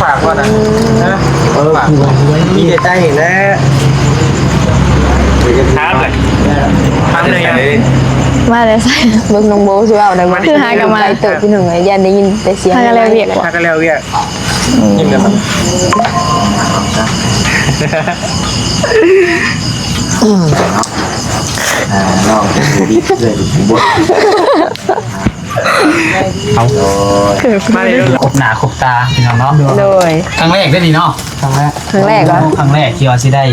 ປາກວ່ານະ ເອີ ມີແຕ່ໃຈແຫຼະ ຖາມເລີຍ ຖາມເລີຍ ມາແລ້ວ ເບິ່ງນ້ອງໂບຊິເວົ້າໄດ້ບໍ່ ຄືຫາກັນມາ ໄກເຕີບ ພີ່ນ້ອງເອີຍ ຢ້ານໄດ້ຍິນແຕ່ສຽງ ຫາກັນແລ້ວວຽກ ຫາກັນແລ້ວວຽກ ຍິນແລ້ວ ອ່າ ນ້ອງ ເອົາ ມາເລີຍ ຄົບໜ້າຄົບຕາພີ່ນ້ອງເນາະ ໂດຍ ຄັ້ງແລກເດ້ນີ້ເນາະ ຄັ້ງແລກ ຄັ້ງແລກເຫາະ ຄັ້ງແລກທີ່ວ່າຊິໄດ້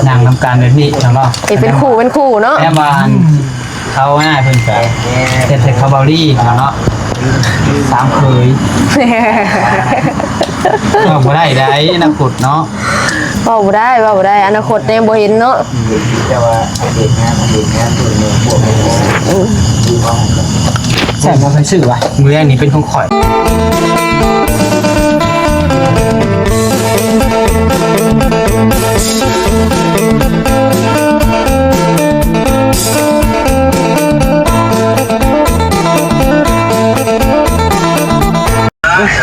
ນັ່ງນຳກັນແບບນີ້ພີ່ນ້ອງເນາະ ເປັນ ເປັນຄູ່ ເປັນຄູ່ເນາະ ແບບວ່າເຂົາອ້າຍເພິ່ນກະເຮັດໃຫ້ເຂົາເບົາລີພີ່ນ້ອງເນາະ ສາມເຂີຍ ເວົ້າບໍ່ໄດ້ໃດ໋ ອະນາຄົດເນາະ ເວົ້າບໍ່ໄດ້ ເວົ້າບໍ່ໄດ້ ອະນາຄົດຍັງບໍ່ເຫັນເນາະ ແຕ່ວ່າອັນເດດງານ ອັນເດດງານຕົວນີ້ພວກ ອືມ ແຊບບໍ່ ໃຜຊື້ວະ ມື້ແລງນີ້ເປັນຂອງຂ້ອຍ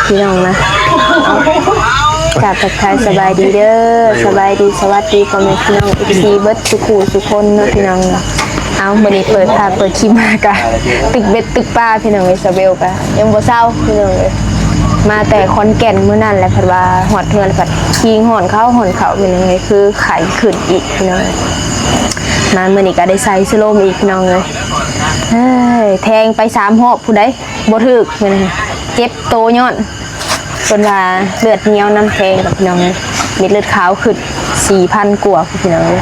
ພີ່ນ້ອງນະ ກາບທັກທາຍສະບາຍດີເດີ ສະບາຍດີ ສະຫວັດດີພໍ່ແມ່ພີ່ນ້ອງ ເອັຟຊີ ເບິດສູ່ຄູ່ສູ່ຄົນເນາະພີ່ນ້ອງເນາະ ເອົາ ມື້ນີ້ເປີດພາບເປີດຄລິບມາກະ ຕຶກເບັດຕຶກປາພີ່ນ້ອງເອີຍ ສາວເບວກະຍັງບໍ່ເຊົາພີ່ນ້ອງເອີຍ ມາແຕ່ຂອນແກ່ນມື້ນັ້ນແຫຼະ ພັດວ່າຮອດເຮືອນພັດຫິງຮ້ອນເຂົ້າຮ້ອນເຂົ້າພີ່ນ້ອງເອີຍ ຄືໄຂ້ຂຶ້ນອີກພີ່ນ້ອງເອີຍ ມາມື້ນີ້ກະໄດ້ໃສ່ສະໂລມອີກພີ່ນ້ອງເອີຍ ເອີຍ ແທງໄປສາມຮອບພຸ້ນໃດ ບໍ່ຖືກ ເຈັບໂຕຍ້ອນ ເພິ່ນວ່າເລືອດໜຽວນຳແທງກັບພີ່ນ້ອງເອີຍ ເມັດເລືອດຂາວຂຶ້ນສີ່ພັນກວ່າພີ່ນ້ອງເອີຍ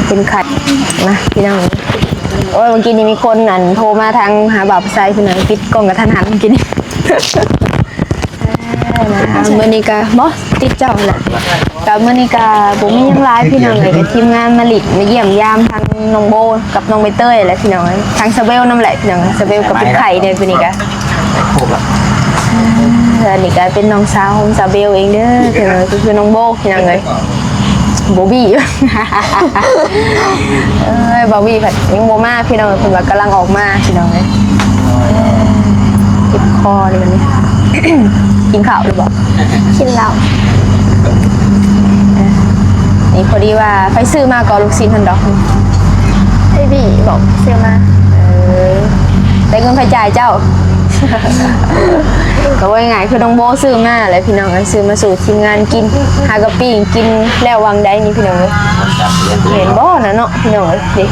ເປັນໄຂ້ນະພີ່ນ້ອງເອີຍ ໂອ້ຍ ເມື່ອກີ້ນີ້ມີຄົນອັນໂທມາທາງຫາບ່າວຜູ້ຊາຍພີ່ນ້ອງ ປິດກ້ອງກະທັນຫັນເມື່ອກີ້ນີ້ ມື້ນີ້ກະບໍ່ຕິດເຈົ້າຫັ້ນແຫຼະ ກະມື້ນີ້ກະບໍ່ມີຫຍັງຫຼາຍພີ່ນ້ອງເອີຍ ກະທີມງານມາຫຼິ້ນມາຢ້ຽມຢາມທາງນ້ອງໂບກັບນ້ອງໃບເຕີຍແຫຼະພີ່ນ້ອງເອີຍ ທາງສາວເບວນຳແຫຼະພີ່ນ້ອງ ສາວເບວກະເປັນໄຂ້ແດ່ມື້ນີ້ກະ ອັນນີ້ກະເປັນນ້ອງສາວຂອງສາວເບວເອງເດີ ຄື ຄືນ້ອງໂບພີ່ນ້ອງເອີຍ ໂບບີ້ ເອີຍ ໂບບີ້ພັດຍັງບໍ່ມາພີ່ນ້ອງ ເພິ່ນວ່າກຳລັງອອກມາພີ່ນ້ອງເອີຍ ເຈັບຄໍເລີຍບັດນີ້ ກິນເຂົ້າຫຼືບໍ່? ກິນແລ້ວ ນີ້ພໍດີວ່າໃຜຊື້ມາກໍລູກຊີ້ນຫັ້ນດອກ ໄອ້ບີບອກຊື້ມາ ເອີ ແຕ່ເງິນໃຜຈ່າຍເຈົ້າ? ກໍເວົ້າງ່າຍໆ ຄືນ້ອງໂບຊື້ມາແຫຼະພີ່ນ້ອງເອີຍ ຊື້ມາສູ່ທີມງານກິນ ຫາກະປີ້ງກິນແລ້ວຫວ່າງໃດນີ້ພີ່ນ້ອງເອີຍ ແມ່ນບໍ່ນະເນາະພີ່ນ້ອງເອີຍ ນີ້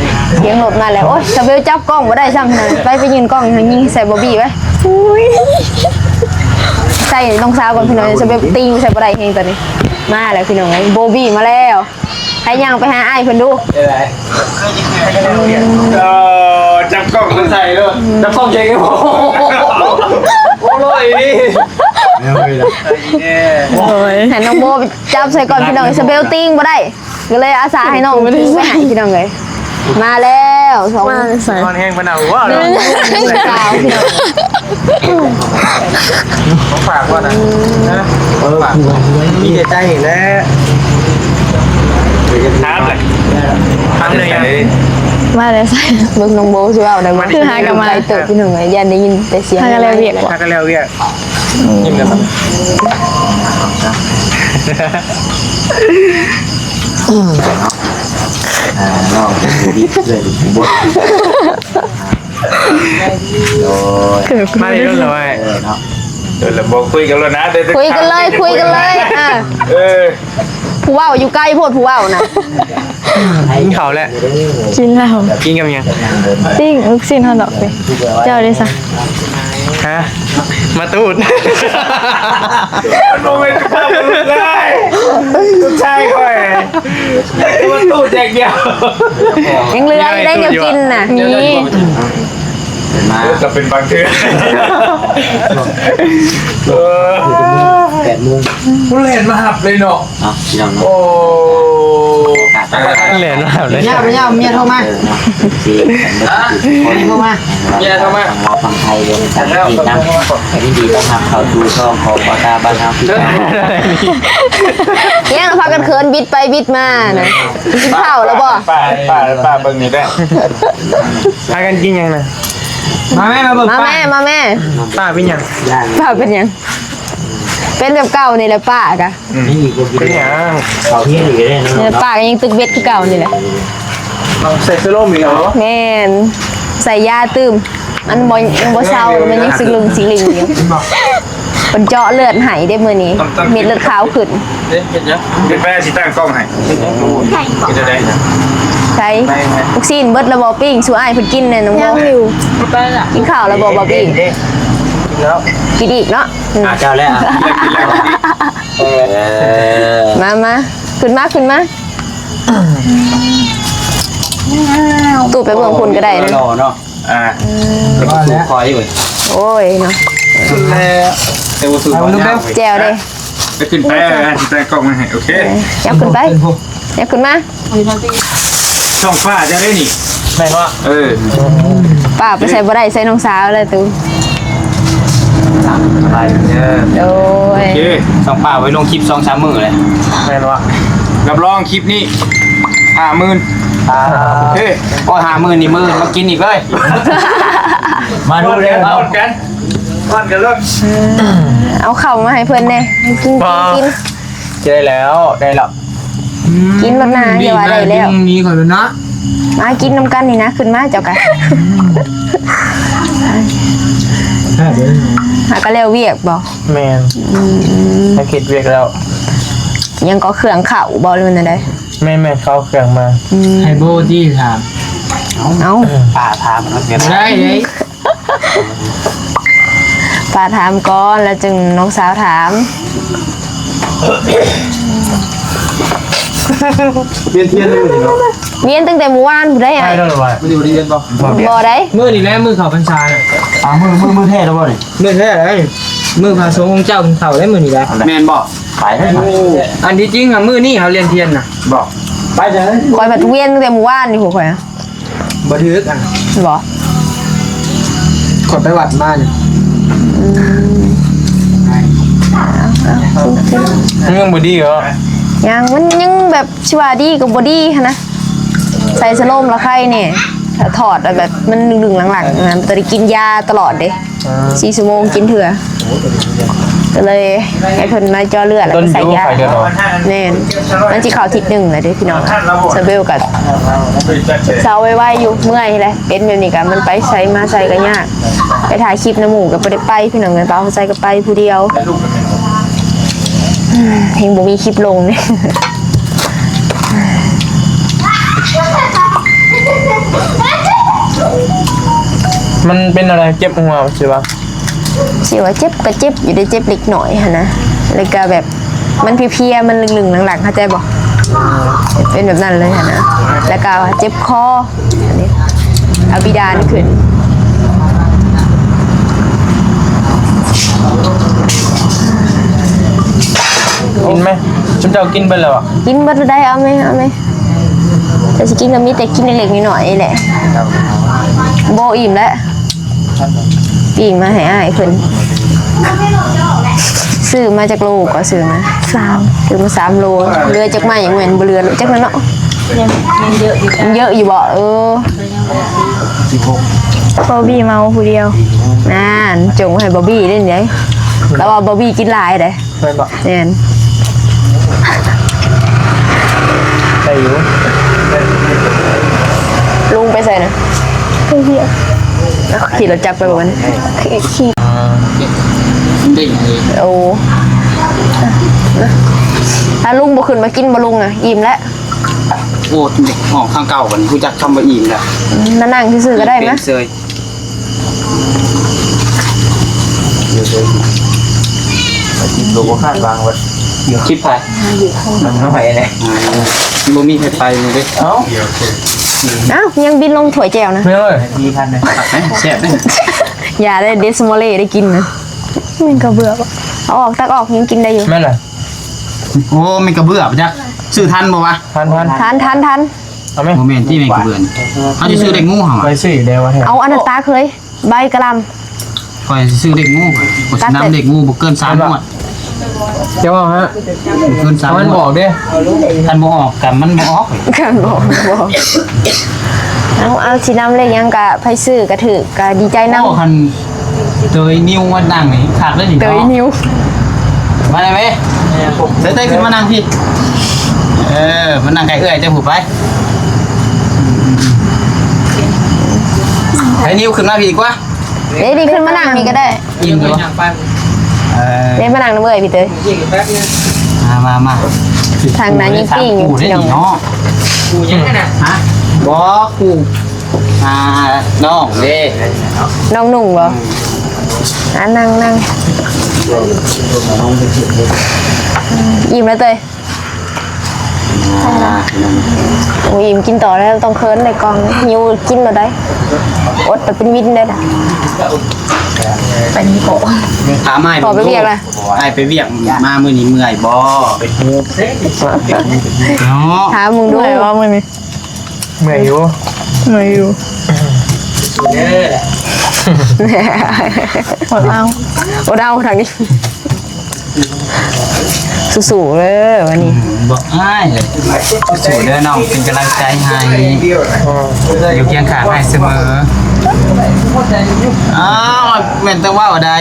ສຽງລົດມາແລ້ວ ໂອ້ຍ ສາວເບວຈັບກ້ອງບໍ່ໄດ້ຊ້ຳນະ ໄປ ໄປຍື່ນກ້ອງຍິງໃສ່ໂບບີ້ໄວ້ ອຸ້ຍ ໃສ່ນ້ອງສາວກ່ອນພີ່ນ້ອງ ສາວເບວຕີງໃສ່ບໍ່ໄດ້ແຮງຕອນນີ້ ມາແລ້ວພີ່ນ້ອງເອີຍ ໂບບີ້ມາແລ້ວ ໃຫ້ຍ່າງໄປຫາອ້າຍເພິ່ນດູ ເອີ ຈັບກ້ອງເພິ່ນໃສ່ໂລດ ຈັບກ້ອງເຈັງ ໂອ້ໂຫ ໂອ້ໂຫ ໂອ້ຍ ໂອ້ຍ ໃຫ້ນ້ອງໂບຈັບໃສ່ກ່ອນພີ່ນ້ອງ ສາວເບວຕີງບໍ່ໄດ້ ກໍເລີຍອາສາໃຫ້ນ້ອງ ບໍ່ໄດ້ໃສ່ ໄປໃຫ້ພີ່ນ້ອງເອີຍ ມາແລ້ວ ສອງ ມາແລ້ວ ນອນແຮງປານນັ້ນ ວ້າວ ໜຶ່ງ ສອງ ສາມ ພີ່ນ້ອງ ຂອງຝາກວ່ານະ ເອີ ມີແຕ່ໃຈແຫຼະ ຖາມເລີຍ ຖາມເລີຍ ມາແລ້ວ ເບິ່ງນ້ອງໂບຊິເວົ້າໄດ້ບໍ່ ຄືຫາກັນມາ ໄກເຕີບ ພີ່ນ້ອງເອີຍ ຢ້ານໄດ້ຍິນແຕ່ສຽງ ຫາກັນແລ້ວວຽກ ຫາກັນແລ້ວວຽກ ຍິນແລ້ວ ອ່າ ນ້ອງເປັນຜູ້ດີເອື້ອຍເປັນຜູ້ບົດ ໂດຍ ມາເລີຍ ເອີເນາະ ເອີ ແລ້ວບໍ່ຄຸຍກັນໂລດນະ ຄຸຍກັນເລີຍ ຄຸຍກັນເລີຍ ອ່າ ເອີ ຜູ້ເວົ້າຢູ່ໄກໂພດ ຜູ້ເວົ້ານະ ກິນເຂົ້າແລ້ວ ກິນແລ້ວ ກິນກັບຫຍັງ ປີ້ງລູກຊີ້ນຮອດດອກ ເຈົ້າເດ້ຊະ ຮະ ມາຕູດ ມັນບໍ່ແມ່ນພາບລູກເອີຍ ລູກຊາຍຂ້ອຍ ມາຕູດຢ່າງດຽວ ຍັງເຫຼືອອີກໄດ້ແນວກິນນະ ມີ ມາ ກໍເປັນບາງເທື່ອ ເອີ ແປດໂມງ ຜູ້ແລ່ນມາຮັບເລີຍເນາະ ເນາະ ພີ່ນ້ອງເນາະ ໂອ້ ແລ່ນມາເລີຍ ຍາວ ຍາວ ເມຍໂທມາ ເອີ ເນາະ ເມຍໂທມາ ເມຍໂທມາ ຟັງລາວຟັງໄທ ເລື່ອງຕ່າງປະເທດນຳ ຍິນດີຕ້ອນຮັບເຂົ້າສູ່ຊ່ອງຂອງບໍ່ຕາບ້ານເຮົາຄືເກົ່າ ຍັງພາກັນເຂີນບິດໄປບິດມານະ ກິນເຂົ້າແລ້ວບໍ່ ປ້າ ປ້າ ປ້າເບິ່ງນີ້ເດີ້ ພາກັນກິນຫຍັງນະ ມາແມ່ ມາເບິ່ງ ມາແມ່ ປ້າ ມາແມ່ ປ້າເປັນຫຍັງ ປ້າເປັນຫຍັງ? ເປັນແບບເກົ່ານີ້ແຫຼະ ປ້າກະ. ອືມ ເປັນຫຍັງ? ເຂົາເຮັດອີກເດ້ເນາະ. ເອີ ປ້າກະຍັງຕຶກເບັດຄືເກົ່ານີ້ແຫຼະ. ໃສ່ສະໂລມອີກເນາະ. ແມ່ນ ໃສ່ຢາຕື່ມ. ມັນບໍ່ ຍັງບໍ່ເຊົາ ມັນຍັງຊິລຶ້ງຊິລິ້ງຢູ່. ເພິ່ນເຈາະເລືອດໃຫ້ເດ້ມື້ນີ້ ເມັດເລືອດຂາວຂຶ້ນ. ເຮັດຫຍັງ? ເຮັດໄປ ຊິຕັ້ງກ້ອງໃຫ້. ເຮັດຈັ່ງໃດ? ໃສ່ລູກຊີ້ນເບິດແລ້ວບໍ່? ປີ້ງສູ່ອ້າຍເພິ່ນກິນແດ່ນ້ອງໂບ. ຍັງຢູ່. ກິນເຂົ້າແລ້ວບໍ່ ບອບບີ? ກິນແລ້ວ. ກິນອີກເນາະ. ອືມ ອ່າ ເຈົ້າແລ້ວ. ມາ ມາ ຂຶ້ນມາ ຂຶ້ນມາ. ຕູດໄປເບິ່ງພຸ້ນກໍໄດ້ນະ. ເນາະ. ອ່າ ອືມ ໄປສູ່ຄອຍເວີຍ. ໂອ້ຍເນາະ ສຸດແລ້ວ. ແຕ່ວ່າສຸດແລ້ວ. ແຈ່ວເດ້. ໄປຂຶ້ນໄປ ເອີ ຊິຕັ້ງກ້ອງມາໃຫ້. ໂອເຄ ເອີ ຍັບຂຶ້ນໄປ ຍັບຂຶ້ນມາ. ຊ່ອງປ້າເຈົ້າເດ້ນີ້. ແມ່ນບໍ່? ເອີ ປ້າໄປໃສບໍ່ໄດ້ ໃສ່ນ້ອງສາວແລ້ວຕູ. ສະບາຍດີເດີ. ໂດຍ ໂອເຄ ຊ່ອງປ້າໄວ້ລົງຄລິບສອງສາມມື້ແຫຼະ. ແມ່ນບໍ່? ຮັບຮອງຄລິບນີ້ຫ້າໝື່ນ. ອ່າ ໂອເຄ ກໍຫ້າໝື່ນນີ້ມື້ອື່ນມາກິນອີກເລີຍ. ມາດູເດີ ເອົາກັນ ກ່ອນກັນເລີຍ. ເອົາເຂົ້າມາໃຫ້ເພິ່ນແດ່ ກິນ ກິນ ກິນ. ຈະໄດ້ແລ້ວ ໄດ້ແລ້ວ. ອືມ ກິນໂລດນາ ຢ່າວ່າໄດ້ແລ້ວ ກິນນີ້ກ່ອນເນາະ. ມາກິນນຳກັນນີ້ນະ ຂຶ້ນມາເຈົ້າກະ. ແຊບເລີຍ. ຫາກະແລ້ວວຽກບໍ່? ແມ່ນ. ອືມ ຫາກເຮັດວຽກແລ້ວ. ຍັງກໍເຄື່ອງເຂົ້າບໍ່ ຫຼືແນວໃດ? ແມ່ນໆ ເຂົ້າເຄື່ອງມາ. ອືມ ໃຫ້ໂບຕິຖາມ. ເອົ້າ ປ້າຖາມເນາະ. ບໍ່ໄດ້ເດ້. ປ້າຖາມກ່ອນ ແລ້ວຈຶ່ງນ້ອງສາວຖາມ. ວຽນທຽນມື້ນີ້ເນາະ. ວຽນຕັ້ງແຕ່ມື້ວານພຸ້ນໄດ໋. ໄປແລ້ວບໍ່? ມື້ນີ້ບໍ່ໄດ້ວຽນບໍ່? ບໍ່ໄດ້. ມື້ນີ້ແຫຼະ ມື້ເຂົ້າພັນສານະ. ອ່າ ມື້ ມື້ ມື້ແທ້ແລ້ວບໍ່ນີ້? ມື້ແທ້ເລີຍ. ມື້ພະສົງອົງເຈົ້າເພິ່ນເຂົ້າໄດ້ມື້ນີ້ແຫຼະ. ແມ່ນບໍ່? ໄປເລີຍ. ອັນທີ່ຈິງຫະ ມື້ນີ້ເຮົາວຽນທຽນນະ. ບໍ່ ໄປເລີຍ. ຂ້ອຍພັດວຽນຕັ້ງແຕ່ມື້ວານນີ້ພຸ້ນຂ້ອຍ. ບໍ່ຖືກ ອ່ະ ບໍ່ ຂ້ອຍໄປວັດມານີ້. ອືມ ມັນຍັງບໍ່ດີເຫວະ? ຍັງ ມັນຍັງແບບຊິວ່າດີກໍບໍ່ດີຫັ້ນນະ. ໃສ່ສະໂລມລະໄຄແດ່ ຖ້າຖອດແລ້ວແບບມັນດຶງໆຫຼັງໆນະ ຕ້ອງໄດ້ກິນຢາຕະຫຼອດເດ້. ອ່າ ສີ່ຊົ່ວໂມງກິນເທື່ອ. ກໍເລີຍໃຫ້ເພິ່ນມາເຈາະເລືອດ ແລ້ວກໍໃສ່ຢາ. ແມ່ນ ມັນຊິເຂົ້າທິດໜຶ່ງແລ້ວເດ້ພີ່ນ້ອງ. ສາວເບວກໍເຊົາໄວໆຢູ່ ເມື່ອຍແຫຼະ. ເປັນແບບນີ້ກໍມັນໄປໃສມາໃສກໍຍາກ. ໄປຖ່າຍຄລິບນຳໝູ່ກໍບໍ່ໄດ້ໄປພີ່ນ້ອງ. ແມ່ນປາວໃສກໍໄປຜູ້ດຽວ. ເຮັງບໍ່ມີຄລິບລົງນີ້. ມັນເປັນແນວໃດ? ເຈັບຫົວຊິວ່າ? ຊິວ່າເຈັບກໍເຈັບຢູ່ເດ້ ເຈັບເລັກນ້ອຍຫັ້ນນະ. ແລ້ວກໍແບບມັນເພຍໆ ມັນລຶງໆຫຼັງໆ ເຂົ້າໃຈບໍ່? ເປັນແບບນັ້ນເລີຍຫັ້ນນະ. ແລ້ວກໍເຈັບຄໍ ອັນນີ້ ອາບິດານຂຶ້ນ. ກິນໄໝ? ຊຸມເຈົ້າກິນເບິດແລ້ວບໍ່? ກິນເບິດແລ້ວໄດ໋. ເອົາແມ ເອົາແມ. ແຕ່ຊິກິນກໍມີແຕ່ກິນເລັກໆນ້ອຍໆນີ້ແຫຼະ. ບໍ່ ອີ່ມແລ້ວ. ປີ້ງມາໃຫ້ອ້າຍເພິ່ນ. ຊື້ມາຈັກໂລກໍຊື້ມາ? ສາມ. ຊື້ມາສາມໂລ. ເຫຼືອຈັກໄມ້? ແມ່ນບໍ່ເຫຼືອຈັກນັ້ນເນາະ. ຍັງ ຍັງເຍອະຢູ່. ມັນເຍອະຢູ່ບໍ່? ເອີ ບອບບີ້ເມົາຜູ້ດຽວ. ນັ້ນ ຈົ່ງໃຫ້ບອບບີ້ເດ້ນີ້. ແຕ່ວ່າບອບບີ້ກິນຫຼາຍເດ້. ແມ່ນບໍ່? ແມ່ນ. ໄດ້ຢູ່. ລຸງໄປໃສນະ? ໄປວຽກ. ຂີ່ລົດຈັກໄປບໍ່? ຂີ່ ຂີ່ ອ່າ ເດ້ງເລີຍ. ໂອ້ ຖ້າລຸງບໍ່ຂຶ້ນມາກິນບໍ່ລຸງອະ? ອີ່ມແລ້ວ. ໂອ້ ອອກທາງເກົ່າບັດນີ້ ຮູ້ຈັກຄຳວ່າອີ່ມແລ້ວ. ອືມ ມານັ່ງຊື່ໆກໍໄດ້ມະ. ຄລິບໃຜ? ນຳໃຜແດ່? ອ່າ ບໍ່ມີໃຜໄປເລີຍເດ້. ເອົ້າ ອ້າວ ຍັງບິນລົງຖ້ວຍແຈ່ວນະ. ເອີ ດີຄັນເດ້ ແຊບເດ້. ຢ່າໄດ້ ເດສໂມເລໄດ້ກິນນະ. ແມ່ນກະເບືອບໍ່? ເອົາອອກ ຕັກອອກ ຍັງກິນໄດ້ຢູ່. ແມ່ນລະ. ໂອ້ ແມ່ນກະເບືອບໍ່ຈັກ ຊື້ທັນບໍ່ວະ? ທັນ ທັນ ທັນ ທັນ ທັນ. ເອົາແມ່ ບໍ່ແມ່ນຕິ ແມ່ນກະເບືອ. ເຮົາຈະຊື້ເດັກງູເຮົາ ຂ້ອຍຊື້ໄດ້ວ່າແທ້. ເອົາອັນນັ້ນຕາເຄີຍ ໃບກະຫຼ່ຳ. ຂ້ອຍຊິຊື້ເດັກງູ ຂ້ອຍຊິນຳເດັກງູບໍ່ເກີນສາມງວດ. ເຈົ້າເວົ້າຮະ ບໍ່ເກີນສາມງວດ. ມັນບອກເດ້ ຄັນບໍ່ອອກກະມັນບໍ່ອອກ. ຄັນບໍ່ອອກບໍ່ອອກ. ເອົາ ເອົາ ຊິນຳເລກຫຍັງກະ ໃຜຊື້ກະຖືກ ກະດີໃຈນຳ. ໂອ້ ຄັນເຕີຍນິວມານັ່ງນີ້ຄັກເລີຍນີ້. ເຕີຍນິວ. ມາໄດ້ເວີຍ ເຊີນເຕີຍຂຶ້ນມານັ່ງພີ້ ເອີ ມານັ່ງໃກ້ເອື້ອຍເຈົ້າຜູ້ໄປ ໃຫ້ນິວຂຶ້ນມາພີ້ດີກວ່າ ເດ ດີຂຶ້ນມານັ່ງພີ້ກໍໄດ້ ອີ່ມແລ້ວບໍ່ ເອີ ເດ ມານັ່ງນຳເອື້ອຍພີ້ເຕີຍ ມາ ມາ ມາ ທາງນັ້ນຍັງປີ້ງຢູ່ ສາມຄູ່ເດ້ນີ້ເນາະ ຄູ່ຫຍັງຫັ້ນນະ ຮະ ບໍ່ ຄູ່ ອ່າ ນ້ອງເດ້ ນ້ອງໜຸ່ງບໍ່ ອືມ ອ່າ ນັ່ງ ນັ່ງ ອີ່ມແລ້ວເຕີຍ ອ່າ ໂອ້ຍ ອີ່ມ ກິນຕໍ່ແລ້ວ ຕ້ອງເຂີນໃນກ່ອງ ຫິວກິນໂລດໃດ ອົດແຕ່ເປັນວິນໄດ້ລະ ໄປນີ້ເກາະ ຖາມອ້າຍ ພໍ່ໄປວຽກລະ ອ້າຍໄປວຽກມາມື້ນີ້ເມື່ອຍບໍ່ ເນາະ ຖາມມຶງດູ ເມື່ອຍບໍ່ມື້ນີ້ ເມື່ອຍຢູ່ ເມື່ອຍຢູ່ ເດີ ອົດເອົາ ອົດເອົາທາງນີ້ ສູ້ໆເດີວັນນີ້ ອືມ ບໍ່ອາຍເລີຍ ສູ້ໆເດີນ້ອງ ເປັນກຳລັງໃຈໃຫ້ ຢູ່ຄຽງຂ້າງອ້າຍສະເໝີ ອ້າວ ແມ່ນແຕ່ເວົ້າໃດ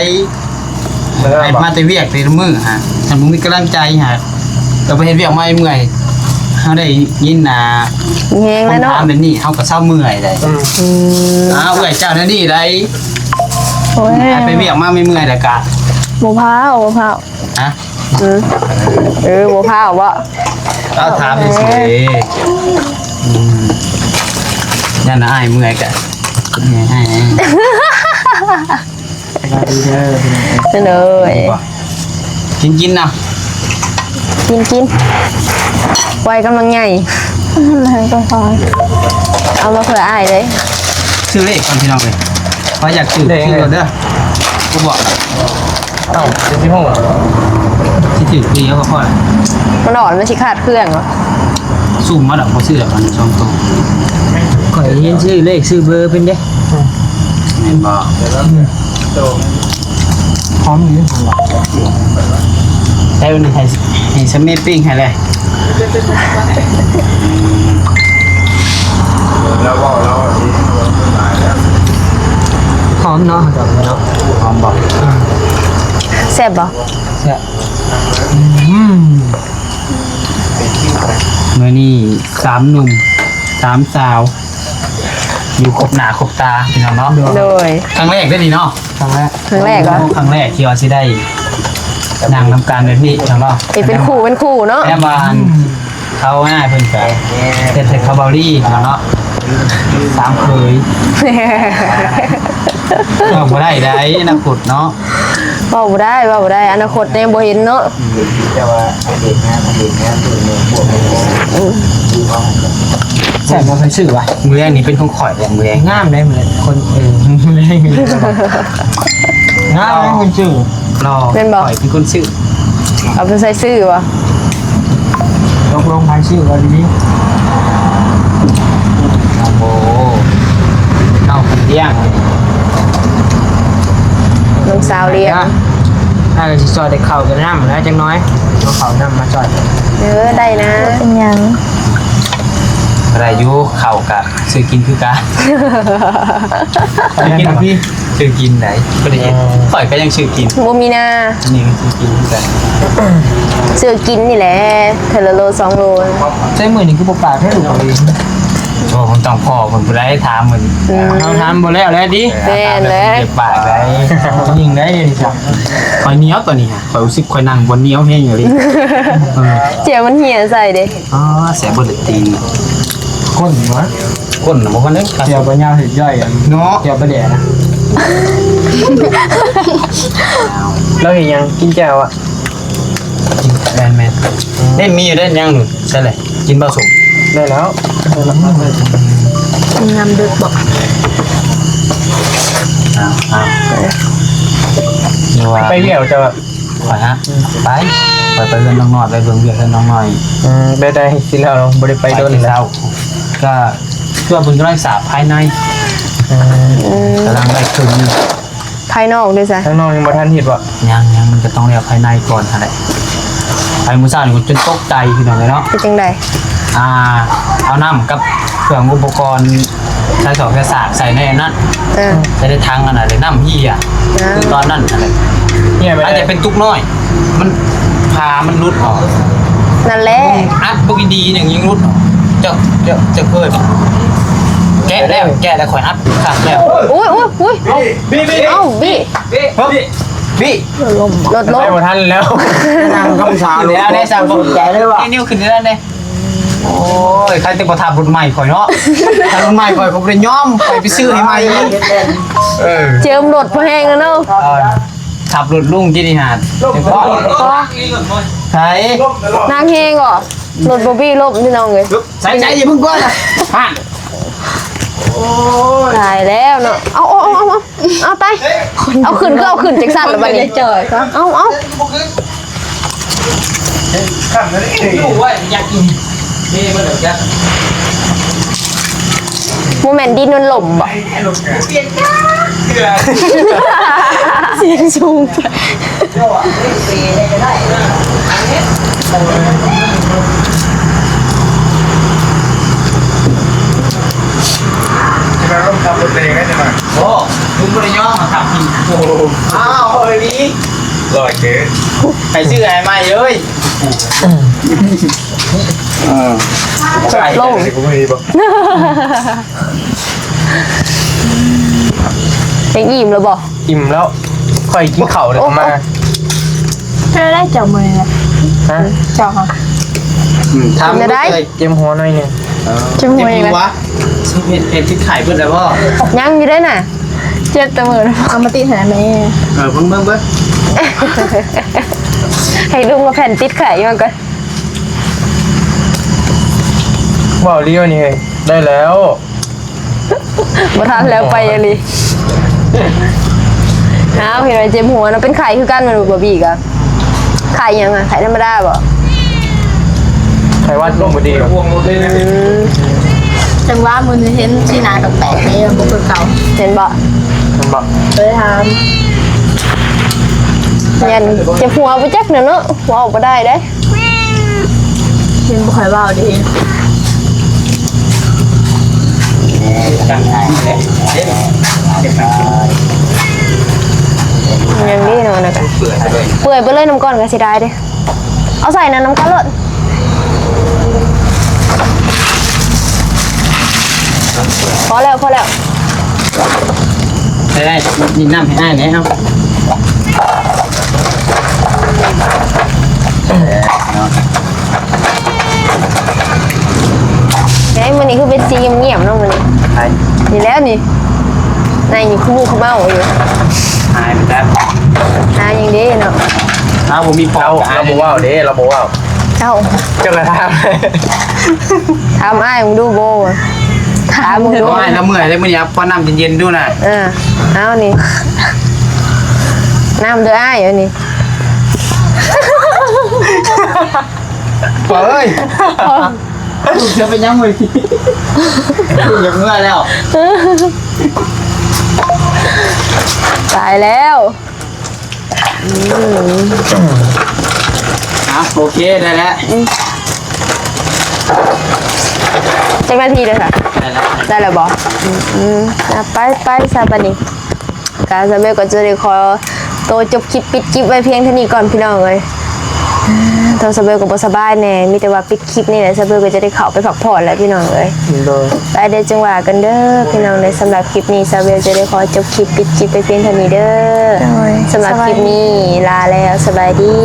ໄປມາແຕ່ວຽກແຕ່ລະມື້ຫາ ຄັນບໍ່ມີກຳລັງໃຈຫາ ກໍໄປເຮັດວຽກມາເມື່ອຍ ເຮົາໄດ້ຍິນນະ ມີແຮງແລ້ວເນາະ ຄົນຖາມແບບນີ້ ເຮົາກໍເຊົາເມື່ອຍໄດ໋ ອືມ ອ້າວ ເອື້ອຍເຈົ້າແນວນີ້ໄດ໋ ໂອ້ຍ ໄປວຽກມາເມື່ອຍແລ້ວກະ ບໍ່ພາວ ບໍ່ພາວ ຮະ ອືມ ເອີ ບໍ່ພາວບໍ່ ເອົາຖາມຊື່ໆ ເອີ ອືມ ຢ້ານອ້າຍເມື່ອຍກະ ເມື່ອຍອ້າຍ ສະບາຍດີເດີ ໂດຍ ກິນໆນະ ກິນໆ ໄວກຳລັງໃຫຍ່ ເອົາມາເພື່ອອ້າຍເລີຍ ຊື້ເລກກ່ອນພີ່ນ້ອງເອີຍ ໃຜຢາກຊື້ ຊື້ໂລດເດີ ກູບອກ ເອົ້າ ເຈັດສິບຫົກ ຊິຖືກປີເຮົາກໍພໍລະ ມັນອອກແລ້ວມັນຊິຂາດເຄື່ອງເນາະ ຊຸ່ມມາດອກ ບໍ່ຊື້ດອກ ອັນສອງໂຕ ຂ້ອຍເຫັນຊື້ເລກຊື້ເບີເພິ່ນເດ້ ແມ່ນບໍ່? ອືມ ຫອມຢູ່ ໄດ້ວັນນີ້ໃຫ້ ໃຫ້ສະເມປີ້ງໃຫ້ເລີຍ ລາວເວົ້າລາວເອງ ຫອມເນາະ ຫອມບໍ່? ອືມ ແຊບບໍ່? ແຊບ ອືມ ມື້ນີ້ສາມໜຸ່ມສາມສາວ ຢູ່ຄົບໜ້າຄົບຕາພີ່ນ້ອງເນາະ ໂດຍ ຄັ້ງແລກເດ້ນີ້ເນາະ ຄັ້ງແລກ ຄັ້ງແລກເນາະ ຄັ້ງແລກທີ່ວ່າຊິໄດ້ນັ່ງນຳກັນແບບນີ້ພີ່ນ້ອງເນາະ ເປັນຄູ່ເປັນຄູ່ເນາະ ແຕ່ວ່າ ອືມ ເຂົາອ້າຍເພິ່ນກະເຮັດໃຫ້ເຂົາເບົາລີເນາະ ສາມເຂີຍ ເວົ້າບໍ່ໄດ້ໃດ໋ ອະນາຄົດເນາະ ເວົ້າບໍ່ໄດ້ ເວົ້າບໍ່ໄດ້ ອະນາຄົດແນມບໍ່ເຫັນເນາະ ອືມ ແຕ່ວ່າອັບເດດງານ ອັບເດດງານ ອືມ ແຊບບໍ່ ໃຜຊື້ວະ ມື້ແລງນີ້ເປັນຂອງຂ້ອຍແຫຼະ ມື້ແລງ ງາມເດ້ມື້ແລງ ຄົນ ເອີ ມື້ແລງ ງາມເດ້ຄົນຊື້ ລໍ ແມ່ນບໍ່ ຂ້ອຍເປັນຄົນຊື້ ເອົາໄປໃສ່ຊື້ບໍ່? ຕົກລົງໃຜຊື້ເອົາດີໆ ໂອ້ໂຫ ນ້ອງເພິ່ນລ້ຽງ ນ້ອງສາວລ້ຽງ ອ້າຍກໍຊິຊ່ອຍແຕ່ເຂົ້າກັບນ້ຳແຫຼະຈັກໜ້ອຍ ເອົາເຂົ້ານ້ຳມາຊ່ອຍ ເອີ ໄດ້ນະ ເປັນຫຍັງ ໄດ້ຢູ່ ເຂົ້າກະຊື້ກິນຄືກັນ ຊື້ກິນ ຊື້ກິນໃດ ບໍ່ໄດ້ເຮັດ ຂ້ອຍກໍຍັງຊື້ກິນ ບໍ່ມີນາ ອັນນີ້ກໍຊື້ກິນຄືກັນ ຊື້ກິນນີ້ແຫຼະ ເທື່ອລະໂລສອງໂລ ໃຊ້ມື້ນີ້ຄືບໍ່ປາກໃຫ້ລູກເອົາເອງ ໂອ້ ມັນຕ້ອງພໍ້ເພິ່ນຜູ້ໃດຖາມເພິ່ນ ອືມ ເຮົາຖາມບໍ່ແລ້ວແຫຼະຕິ ແມ່ນແຫຼະ ເອີ ປາກໃດ ຍິງໄດ້ນີ້ຈ້ະ ຂ້ອຍໜຽວຕອນນີ້ຫະ ຂ້ອຍຮູ້ສຶກຂ້ອຍນັ່ງບໍ່ໜຽວແຮງອີ່ຫຼີ ເອີ ເຈ້ຍມັນເຫ່ຍໃສ່ເດ້ ອໍ ແສບບໍ່ໄດ້ຕີນ ກົ້ນຫວາ ກົ້ນນະບໍ່ພໍເລີຍ ແຈ່ວປາຍາວເຮັດຍ່ອຍ ເນາະ ແຈ່ວປາແດກນະ ລາວເຮັດຫຍັງ ກິນແຈ່ວອະ ແມ່ນໆ ເດ້ ມີຢູ່ເດ້ ຍັງຢູ່ ໃສ່ເລີຍ ກິນບໍ່ສົມ ໄດ້ແລ້ວ ກິນງາມດຶກບໍ່ ອ້າວ ອ້າວ ໄປວຽກເຈົ້າ ຂ້ອຍຫະ ໄປ ຂ້ອຍໄປເຮືອນນ້ອງນ້ອຍ ໄປເບິ່ງວຽກເຮືອນນ້ອງນ້ອຍ ອືມ ໄດ້ ໄດ້ ຊິແລ້ວ ບໍ່ໄດ້ໄປດົນແລ້ວ ກໍຄືວ່າເພິ່ນກຳລັງສາບພາຍໃນ ອືມ ກຳລັງໄດ້ເຄິ່ງໜຶ່ງ ພາຍນອກເດ້ຊະ ພາຍນອກຍັງບໍ່ທັນເຮັດບໍ່? ຍັງ ຍັງ ມັນກໍຕ້ອງແລ້ວພາຍໃນກ່ອນຫັ້ນແຫຼະ ໄປມື້ເຊົ້ານີ້ກໍຈົນຕົກໃຈພີ່ນ້ອງເອີຍເນາະ ເປັນຈັ່ງໃດ? ອ່າ ເອົານ້ຳກັບເຄື່ອງອຸປະກອນ ໃສ່ສອກໃສ່ສາກໃສ່ໃນອັນນັ້ນ ເອີ ໃສ່ໃນຖັງອັນນັ້ນ ແລ້ວນ້ຳເຫ່ຍ ເອີ ຄືຕອນນັ້ນຫັ້ນແຫຼະ ເຫ່ຍໄປ ອາດຈະເປັນຕຸກນ້ອຍ ມັນ ຂາມັນຫຼຸດອອກ. ນັ້ນແຫຼະ ອັດບັກດີໆ ຍັງຫຼຸດອອກ. ເຈົ້າ ເຈົ້າ ເຈົ້າເຄີຍບໍ່? ແກະແລ້ວ ແກະແລ້ວ ຂ້ອຍອັດຄັກແລ້ວ. ໂອ້ຍ ໂອ້ຍ ໂອ້ຍ ເອົ້າ ບີ້ ບີ້ ບີ້ ລົດລົ້ມ ລົດລົ້ມ ໄປບໍ່ທັນແລ້ວ. ນັ່ງຄຳສາ ແລ້ວໄດ້ສັ່ງ ໃຈເລີຍວ່າ ແກະນິ້ວຂຶ້ນເລີຍເດ້. ໂອ້ຍ ໃຄແຕ່ບໍ່ທັບລົດໃໝ່ຂ້ອຍເນາະ. ຖ້າລົດໃໝ່ຂ້ອຍ ຂ້ອຍບໍ່ໄດ້ຍອມ ຂ້ອຍໄປຊື້ໃຫ້ໃໝ່. ເອີ ເຈີມລົດພໍແຮງແລ້ວເນາະ. ເອີ ທັບລົດລຸງກິນນີ້ຫາ ໃສ່ ນັກແຮງບໍ່? ລົດບອບບີລົ້ມ ພີ່ນ້ອງເອີຍ. ໃສ່ໃຈຢ່າເພິ່ງກ່ອນນະ. ໂອ້ຍ ຕາຍແລ້ວເນາະ. ເອົາ ເອົາ ເອົາ ເອົາ ເອົາ ຕາຍ ເອົາຂຶ້ນ ຄືເອົາຂຶ້ນຈັ່ງຊັ້ນລະບາດນີ້. ເອົາ ເອົາ ບໍ່ແມ່ນດິນມັນຫຼົ່ມບໍ່? ສຽງສູງ. ໂອ້ ລຸງບໍ່ໄດ້ຍອມມາຂັບ. ໂອ້ ອ້າວ ເອີຍ ນີ້ລອຍເກີນ. ໃຫ້ຊື້ໃຫ້ໃໝ່ເອີຍ. ເອີ ໂລງ ເປັນອີ່ມແລ້ວບໍ່? ອີ່ມແລ້ວ ຂ້ອຍກິນເຂົ້າແລ້ວມາ. ເປັນໄດ້ເຈົ້າມື້ນີ້ນະ? ຮະ? ເຈົ້າຫະ? ອືມ ຖາມໄດ້ ເຈັບຫົວໜ້ອຍໜຶ່ງ. ເອີ ເຈັບຫົວອີກແລ້ວ. ເຈັບຫົວ ເຮັດ ເຮັດຕິດໄຂ້ເບິດແລ້ວບໍ່? ຍັງຢູ່ເດ້ນະ ເຈັບແຕ່ມື້. ເອົາມາຕິດໃຫ້ແມ່. ເອີ ເບິ່ງ ເບິ່ງ ເບິ່ງ ໃຫ້ລຸງມາແຜ່ນຕິດໄຂ້ມາກ່ອນ. ເວົ້າລີວ່ານີ້ ເຮີ້ຍ ໄດ້ແລ້ວ. ບໍ່ທັນແລ້ວ ໄປອີ່ຫຼີ. ອ້າວ ເຫັນວ່າເຈັບຫົວເນາະ. ເປັນໄຂ້ຄືກັນແມ່ນບໍ່ ບອບບີກະ? ໄຂ້ຫຍັງອະ? ໄຂ້ທຳມະດາບໍ່? ໄຂ້ຫວັດລົງບໍ່ດີ. ອືມ ຈັ່ງວ່າມື້ນີ້ເຫັນສີໜ້າແປກໆ ເດ້ ບໍ່ຄືເກົ່າ. ເຫັນບໍ່? ເຫັນບໍ່? ເລີຍຖາມ. ຢ້ານເຈັບຫົວບໍ່ຈັກນະເນາະ. ເວົ້າບໍ່ໄດ້ເດ້. ເຫັນບໍ່ຄ່ອຍເວົ້າເດ້. ຍັງດີເນາະ ອັນນັ້ນກະເປື່ອຍໄປເລີຍ ນ້ຳກ້ອນກະເສຍດາຍເດ້. ເອົາໃສ່ນັ້ນນຳກັນໂລດ. ພໍແລ້ວ ພໍແລ້ວ. ໄດ້ ໄດ້ ນີ້ນ້ຳໃຫ້ອ້າຍແດ່. ເອົາ ເອີຍ ມື້ນີ້ຄືເປັນສີງຽບໆ ເນາະມື້ນີ້. ໃຜ? ນີ້ແຫຼະນີ້ ໃນນີ້ຂະມຸຂະເມົາຢູ່. ຫາຍໄປແລ້ວ ຫາຫຍັງເດ້ເນາະ. ອ້າວ ບໍ່ມີປອບ. ລາວບໍ່ເວົ້າເດ້ ລາວບໍ່ເວົ້າ. ເຈົ້າ ເຈົ້າກະຖາມ ຖາມອ້າຍມຶງດູໂບ ຖາມເບິ່ງດູ. ໂອ້ຍ ລາວເມື່ອຍເດ້ມື້ນີ້. ເອົາ ປ້ອນນ້ຳເຢັນໆ ດູນະ. ເອີ ເອົານີ້ ນ້ຳເດີອ້າຍ ເອົານີ້. ເອີຍ ລູກຈະເປັນຫຍັງເວີຍ? ລູກຢາກເມືອແລ້ວ. ຕາຍແລ້ວ. ອືມ ອ່ະ ໂອເຄ ໄດ້ແລ້ວ. ອືມ ຈັກນາທີແລ້ວຊະ? ໄດ້ແລ້ວ ໄດ້ແລ້ວບໍ່? ອືມ ອືມ ອ່ະ ໄປ ໄປຊະບາດນີ້. ກະຊາເບວກໍຈະໄດ້ຂໍໂຕຈົບຄລິບ ປິດຄລິບໄວ້ພຽງເທົ່ານີ້ກ່ອນ ພີ່ນ້ອງເອີຍ. ທາງຊາເບວກໍບໍ່ສະບາຍແດ່ ມີແຕ່ວ່າປິດຄລິບນີ້ແຫຼະ ຊາເບວກໍຈະໄດ້ເຂົ້າໄປພັກຜ່ອນແລ້ວ ພີ່ນ້ອງເອີຍ. ໂດຍ ໄປເດີ ຈັ່ງວ່າກັນເດີ ພີ່ນ້ອງເດີ. ສຳລັບຄລິບນີ້ ຊາເບວຈະໄດ້ຂໍຈົບຄລິບ ປິດຄລິບໄວ້ພຽງເທົ່ານີ້ເດີ. ໂດຍ ສຳລັບຄລິບນີ້ ສະບາຍດີ ລາແລ້ວ ສະບາຍດີ.